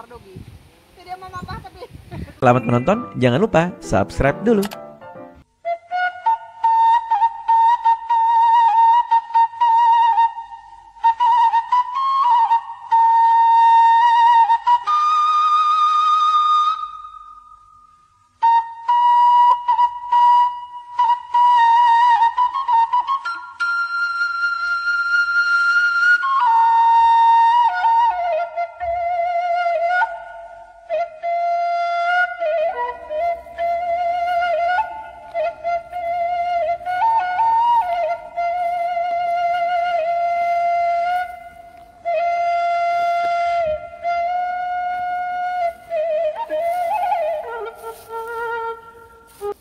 Motor dogi. Tidak mau apa tapi. Selamat menonton, jangan lupa subscribe dulu.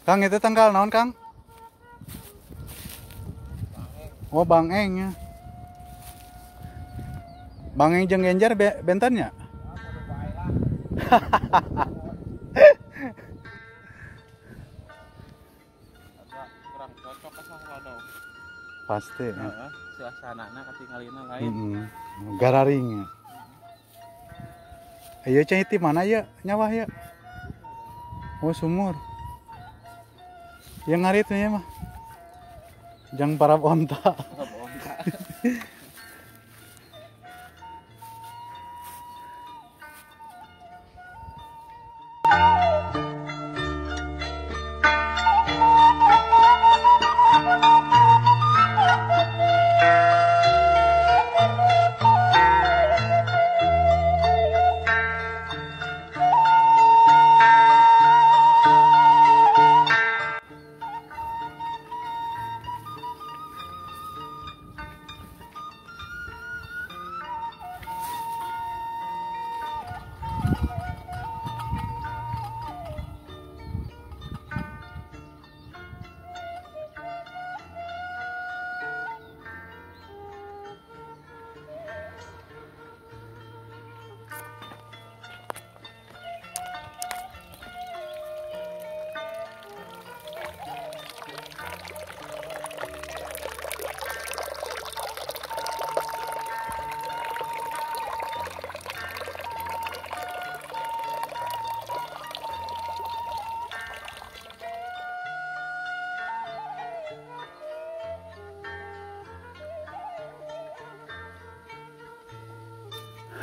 Kang, itu tanggal naon, Kang? Oh, Bangeng ya. Bangeng jeung Genjer benten nya? Kurang cocok sama. Pasti. Heeh, suasanana katingalina lain. Gararing. Ayo cai ti mana ya? Nyawah ya? Oh, sumur. Yang ngarit nya mah. Jang para onta.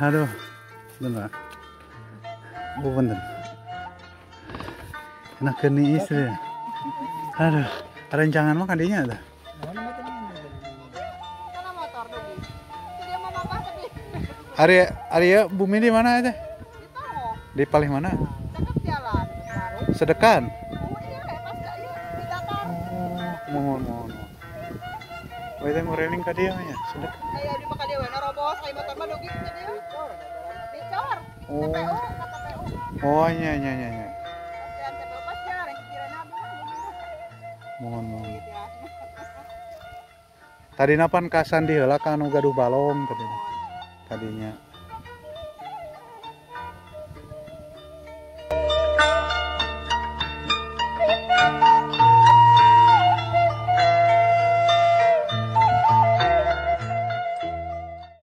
Aduh, bentar. Oh, bentar. Enak geni istri. Aduh, rencangan mah kadinya ada. Ari bumi di mana itu? Di paling mana? Sedekan. Oh, mohon. Oh, itu ngureling ka dieu nya, sedekan. Aya di maka dia we robos, aya motor mah dogi ka dieu. Dicor. TPU, ka TPU. Oh, nya nya nya nya. Mohon. Tadi napan ka sandi heula ka anu gaduh balong tadi. Tadinya.